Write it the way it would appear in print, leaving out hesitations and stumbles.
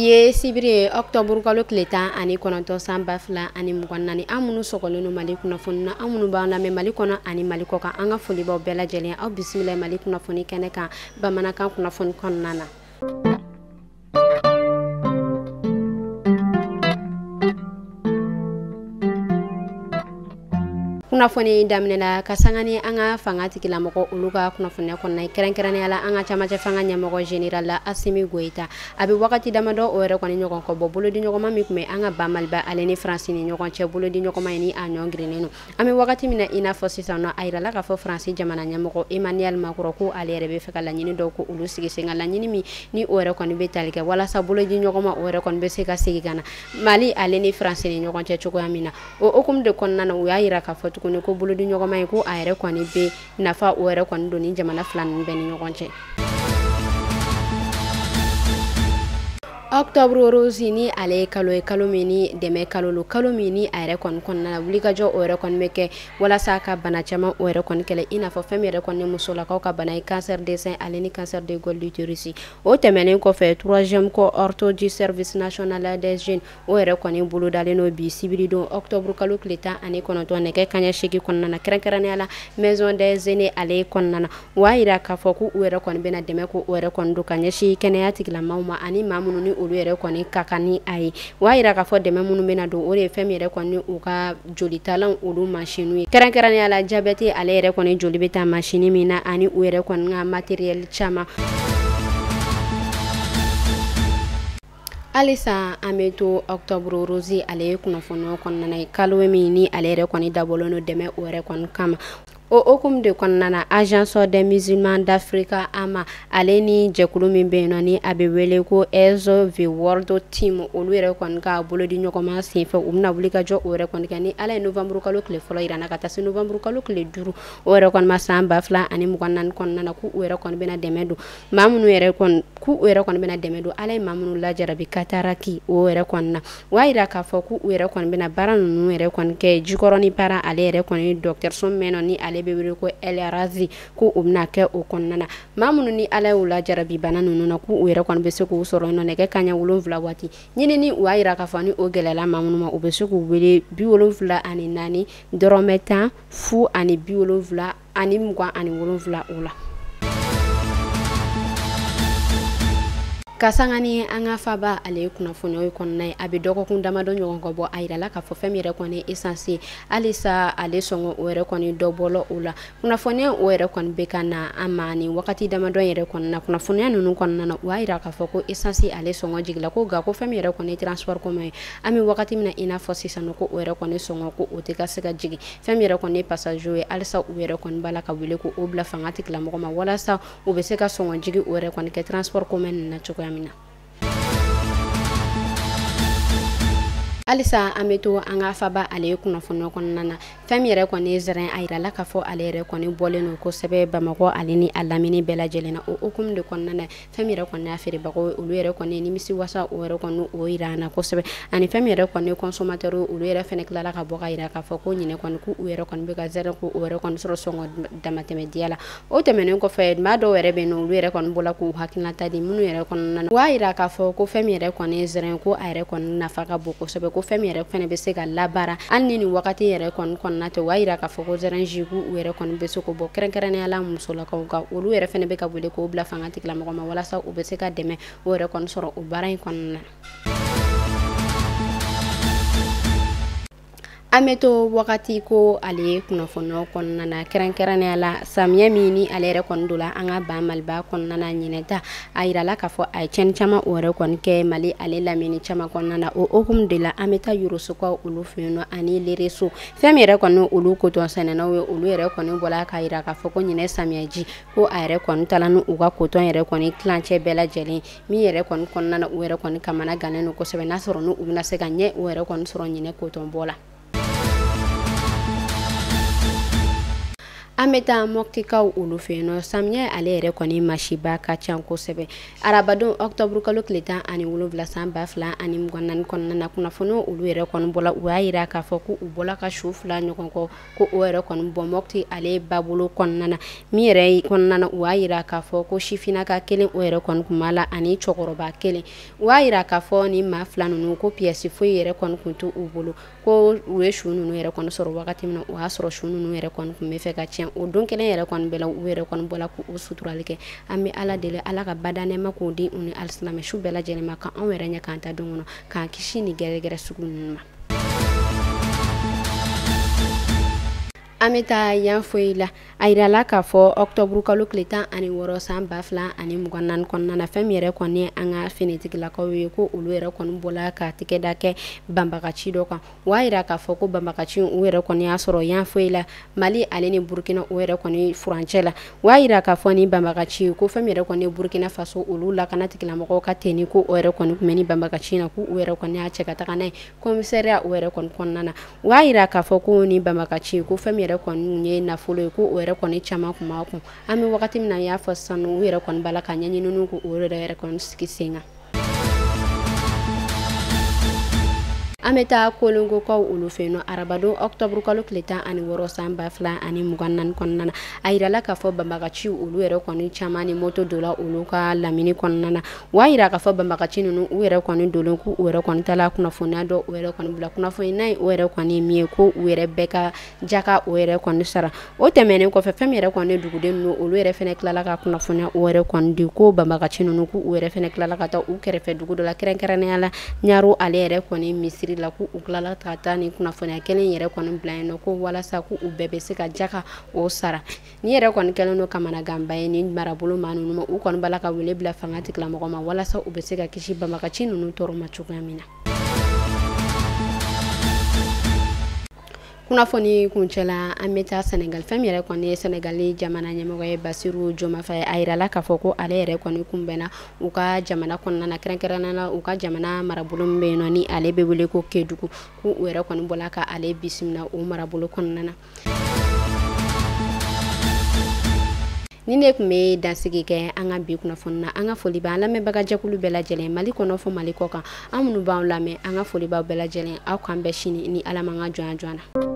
Bi ye sibiri ye, octobre kalo tile 19 san 2024. An minnu sɔgɔlen don Mali kunnafoni na, an minnu b'an lamɛn Mali kɔnɔ ani Mali kɔ kan, an ka foli b'aw bɛɛ lajɛlen. Aw bisimila Mali kunnafoni kɛnɛ kan bamanankan kunnafoni kɔnɔna na. Kunnafoni daminɛna ka sanga ni an ka fanga tigilamɔgɔ olu ka kunnafoniya kɔnɔna ye, kɛrɛnkɛrɛnnenya la an ka camancɛ fanga ɲɛmɔgɔ général la Assimi Goïta. A bɛ wagati damadɔ o yɛrɛ kɔni ɲɔgɔn kɔ bɔ, bolodiɲɔgɔnma min tun bɛ an ka ba Maliba ale ni Faransi ni ɲɔgɔn cɛ, bolodiɲɔgɔnma in ni a ɲɔngirinnen don. An bɛ wagati min na i n'a fɔ sisan nɔ, a yirala k'a fɔ Faransi jamana ɲɛmɔgɔ Emmanuel Macron ko ale yɛrɛ bɛ fɛ ka laɲini dɔw ko olu sigi sen kan, laɲini min ni o yɛrɛ kɔni bɛ tali kɛ walasa bolodiɲɔgɔnma o yɛrɛ kɔni bɛ se ka segin ka na Mali ale ni Faransi ni ɲɔgɔn cɛ cogoya min na. O hukumu de kɔnɔna na, u y'a yira k'a fɔ tuguni ko bolodiɲɔgɔnma in ko a yɛrɛ kɔni bɛ nafa o yɛrɛ kɔni don ni jamana fila ninnu bɛɛ ni ɲɔgɔn cɛ. Octobre rose ni ale ye kalo ye, kalo min ni dɛmɛ kalo lo, kalo min ni a yɛrɛ kɔni kɔnɔna na wulikajɔ o yɛrɛ kɔni bɛ kɛ walasa ka bana caman o yɛrɛ kɔni kɛlɛ, i n'a fɔ fɛn min yɛrɛ kɔni musolakaw ka bana ye cancer de sein ale ni cancer de col d'utérus. O tɛmɛnen kɔfɛ, troisième cohorte du service national des jeunes o yɛrɛ kɔni bolodalen don bi sibiridon octobre kalo tile 19 nɛgɛ kanɲɛ 8 kɔnɔna na, kɛrɛnkɛrɛnnenya la maison des aînés ale kɔnɔna na. O y'a yira k'a fɔ ko u yɛrɛ kɔni bɛna dɛmɛ ko o yɛrɛ kɔni don ka ɲɛsin kɛnɛya tigilamaaw ma ani maa minnu ni olu yɛrɛ kɔni ka kan ni a ye. O y'a yira k'a fɔ dɛmɛ minnu bɛna don, o de ye fɛn min yɛrɛ kɔni u ka jolitalan olu masiniw ye, kɛrɛnkɛrɛnnenya la diabète ale yɛrɛ kɔni joli bɛ taa masini min na ani u yɛrɛ kɔni ka matériel caman. Halisa an bɛ to octobre rose ale ye kunnafoniyaw kɔnɔna na ye, kalo min ni ale yɛrɛ kɔni dabɔlen don dɛmɛ o yɛrɛ kɔni kama. O hukumu de kɔnɔna na, agence des musulmans d'Afrique AMA ale ni jɛkulu min bɛ yen nɔ ni a bɛ wele ko the World Team, olu yɛrɛ kɔni ka bolodi ɲɔgɔnma senfɛ, u bɛna wuli ka jɔ o yɛrɛ kɔni kɛ ni Ala ye novembre kalo tile fɔlɔ yira n na ka taa se novembre kalo tile 5 o yɛrɛ kɔni ma san 2024 kɔnɔna na, k'u yɛrɛ kɔni bɛna dɛmɛ don maa minnu yɛrɛ kɔni k'u yɛrɛ kɔni bɛna dɛmɛ don Ala ye maa minnu lajarabi cataracte o yɛrɛ kɔni na. O y'a yira k'a fɔ k'u yɛrɛ kɔni bɛna baara ninnu yɛrɛ kɔni kɛ Jikɔrɔni para ale yɛrɛ kɔni dɔgɔtɔrɔso min nɔ ni ale bɛ wele ko El Razi, ko u bɛna kɛ o kɔnɔna na. Maa minnu ni Ala y'u lajarabi bana ninnu na, k'u yɛrɛ kɔni bɛ se k'u sɔrɔ yen nɔ nɛgɛ kanɲɛ 7 waati. Ɲinini u y'a yira k'a fɔ ni o gɛlɛyala maa minnu ma, u bɛ se k'u wele 74 dɔrɔmɛ 10 0 70 ani 27 o la. Ka sanga ni an ka faba ale ye kunnafoniyaw kɔnɔna ye, a bɛ dɔgɔkun damadɔ ɲɔgɔn kɔ bɔ, a yirala k'a fɔ fɛn min yɛrɛ kɔni essence halisa ale sɔngɔ o yɛrɛ kɔni dɔ bɔla o la. Kunnafoniya o yɛrɛ kɔni bɛ ka na an ma nin wagati damadɔ yɛrɛ kɔnɔna na. Kunnafoniya ninnu kɔnɔna na, u y'a yira k'a fɔ ko essence ale sɔngɔ jigila, ko nka ko fɛn min yɛrɛ kɔni transport commun ye, an bɛ wagati min na i n'a fɔ sisan nɔ, ko o yɛrɛ kɔni sɔngɔ ko o tɛ ka se ka jigin. Fɛn min yɛrɛ kɔni passager ye, halisa u yɛrɛ kɔni b'a la ka wele ko o bila fanga tigilamɔgɔ ma walasa u bɛ se ka sɔngɔ jigin o yɛrɛ kɔni kɛ transport commun ninnu na cogoya min na. Halisa an bɛ to an ka faba ale ye kunnafoniya kɔnɔna na. Fɛn min yɛrɛ kɔni ye zɛrɛn, a yirala k'a fɔ ale yɛrɛ kɔni bɔlen don kosɛbɛ Bamakɔ ale ni a lamini bɛɛ lajɛlen na. O hukumu de kɔnɔna na, fɛn min yɛrɛ kɔni y'a feerebagaw ye, olu yɛrɛ kɔni ye nimisi wasa o yɛrɛ kɔni o yira an na kosɛbɛ. Ani fɛn min yɛrɛ kɔni ye consommateur ye, olu yɛrɛ fɛnɛ tilala ka bɔ ka yira k'a fɔ ko ɲinɛ kɔni k'u yɛrɛ kɔni bɛ ka zɛrɛn ko o yɛrɛ kɔni sɔrɔ sɔngɔ damatɛmɛ diya la. O tɛmɛnen kɔfɛ, maa dɔw yɛrɛ bɛ yen nɔ, olu yɛrɛ kɔni bɔla k'u hakilinata di minnu yɛrɛ kɔnɔna na. U y'a yira k'a fɔ ko fɛn min yɛrɛ kɔni ye zɛrɛn, ko a yɛrɛ kɔni nafa ka bon kosɛbɛ, ko fɛn min yɛrɛ fɛnɛ bɛ se ka labaara hali ni nin wagati yɛrɛ kɔni kɔnɔna tɛ. O y'a yira k'a fɔ ko zɛrɛn jus k'u yɛrɛ kɔni bɛ se k'o bɔ, kɛrɛnkɛrɛnnenya la musolakaw kan, olu yɛrɛ fɛnɛ bɛ ka wele k'o bila fanga tigilamɔgɔ ma walasa u bɛ se ka dɛmɛ o yɛrɛ kɔni sɔrɔ o baara in kɔnɔna na. An bɛ to wagati ko ale kunnafoniyaw kɔnɔna na, kɛrɛnkɛrɛnnenya la samiyɛ min ni ale yɛrɛ kɔni donna an ka ba Maliba kɔnɔna na ɲinɛ ta, a yirala k'a fɔ a ye tiɲɛni caman o yɛrɛ kɔni kɛ Mali ale lamini caman kɔnɔna na. O hukumu de la, an bɛ taa Yorosokaw olu fɛ yen nɔ ani Lereso, fɛn min yɛrɛ kɔni olu kotɔn sɛnɛnaw ye, olu yɛrɛ kɔni bɔla k'a yira k'a fɔ ko ɲinɛ samiyɛ ji ko a yɛrɛ kɔni taala ni u ka kotɔn yɛrɛ kɔni tilancɛ bɛɛ lajɛlen min yɛrɛ kɔni kɔnɔna na, u yɛrɛ kɔni kamana gannen don kosɛbɛ n'a sɔrɔ n'u bɛna se ka ɲɛ u yɛrɛ kɔni sɔrɔ ɲinɛ kotɔn bɔ la. An bɛ taa Mɔptikaw olu fɛ yen nɔ, samiyɛ ale yɛrɛ kɔni masiba ka ca kosɛbɛ. Arabadon octobre kalo tile 17 san 2024 kɔnɔna na, kunnafoni olu yɛrɛ kɔni bɔla, u y'a jira k'a fɔ ko u bɔla ka su 2 ɲɔgɔn kɔ ko o yɛrɛ kɔni bɔ Mɔpti ale babolo kɔnɔna na. Min yɛrɛ kɔnɔna na, u y'a jira k'a fɔ ko sifinnaka kelen o yɛrɛ kɔni kun b'a la ani cɛkɔrɔba kelen. U y'a jira k'a fɔ ni maa 2 ninnu ko pièce foyi yɛrɛ kɔni kun t'u bolo, ko u ye su ninnu yɛrɛ kɔni sɔrɔ wagati min na, o y'a sɔrɔ su ninnu yɛrɛ kɔni kun bɛ fɛ ka tiɲɛ. O don kelen yɛrɛ kɔni bɛɛ la, u yɛrɛ kɔni bɔla k'u suturali kɛ. An bɛ Ala deli, Ala ka bada nɛɛma k'o di u ni alisilamɛ su bɛɛ lajɛlen ma, ka anw yɛrɛ ɲɛ k'an ta don kɔnɔ, k'an kisi ni gɛrɛgɛrɛ sugu ninnu ma. An bɛ taa Yanfoyi la. A yirala k'a fɔ octobre kalo tile 16 san 2024 kɔnɔna na, fɛn min yɛrɛ kɔni an ka finitigilakaw ye, ko olu yɛrɛ kɔni bɔla ka tigɛda kɛ banbagaci dɔ kan. U y'a jira k'a fɔ ko banbagaci u yɛrɛ kɔni y'a sɔrɔ Yanfoyi la, Mali ale ni Burukina u yɛrɛ kɔni furancɛ la. U y'a jira k'a fɔ ni banbagaci ko fɛn min yɛrɛ kɔni Burukina Faso olu lakana tigilamɔgɔw ka tenue ko o yɛrɛ kɔni tun bɛ ni banbagaci na, k'u yɛrɛ kɔni y'a cɛ ka taga n'a ye commissariat o yɛrɛ kɔni kɔnɔna na. U y'a jira k'a fɔ ko ni banbagaci ko fɛn min yɛrɛ kɔni ye nafolo ye, ko o yɛrɛ kɔni caman kun b'a kun. An bɛ wagati min na, i y'a fɔ sisan, u yɛrɛ kɔni b'a la ka ɲɛɲininiw k'o yɛrɛ kɔni sigi sen kan. An bɛ taa Kolongokaw olu fɛ yen nɔ, arabadon octobre kalo tile 16 san 2024 kɔnɔna na, a yirala k'a fɔ banbagaciw olu yɛrɛ kɔni caman ni moto donna olu ka lamini kɔnɔna na. U y'a jira k'a fɔ banbagaci ninnu u yɛrɛ kɔni donnen, k'u yɛrɛ kɔni taala kunnafoniya dɔ u yɛrɛ kɔni bila. Kunnafoniya in o yɛrɛ kɔni ye min ye, ko u yɛrɛ bɛɛ ka jaka o yɛrɛ kɔni sara. O tɛmɛnen kɔfɛ, fɛn min yɛrɛ kɔni duguden ninnu olu yɛrɛ fɛnɛ tilala ka kunnafoniya o yɛrɛ kɔni di, ko banbagaci ninnu k'u yɛrɛ fɛnɛ tilala ka taa u kɛrɛfɛ dugu dɔ la, kɛrɛnkɛrɛnnenya la Ɲaro ale yɛrɛ kɔni misiri la, k'u tilala ka taa ni kunnafoniya kelen yɛrɛ kɔni bila yen nɔ, ko walasa k'u bɛɛ bɛ se ka jaka o sara. Ni yɛrɛ kɔni kɛlen don kamanaganba ye ni marabolo maa ninnu ma, u kɔni b'a la ka wele bila fanga tigilamɔgɔ ma walasa u bɛ se ka kisi banbagaci ninnu tɔɔrɔ ma cogoya min na. Kunnafoni kuncɛla, an bɛ taa Senegal. Fɛn min yɛrɛ kɔni ye Senegal jamana ɲɛmɔgɔ ye Bassirou Diomaye Faye, a yirala k'a fɔ ko ale yɛrɛ kɔni kunbɛnna u ka jamana kɔnɔna na, kɛrɛnkɛrɛnnenya la u ka jamana marabolo min bɛ yen nɔ ni ale bɛ wele ko Kédougou, k'u yɛrɛ kɔni bɔla ka ale bisimila o marabolo kɔnɔna na. Ni ne tun bɛ dansigi kɛ an ka bi kunnafoni na, an ka foli b'an lamɛnbagajɛkulu bɛɛ lajɛlen Mali kɔnɔ fɔ Mali kɔ kan. An minnu b'aw lamɛn, an ka foli b'aw bɛɛ lajɛlen. Aw k'an bɛn sini ni Ala m'an ka jɔnya joona.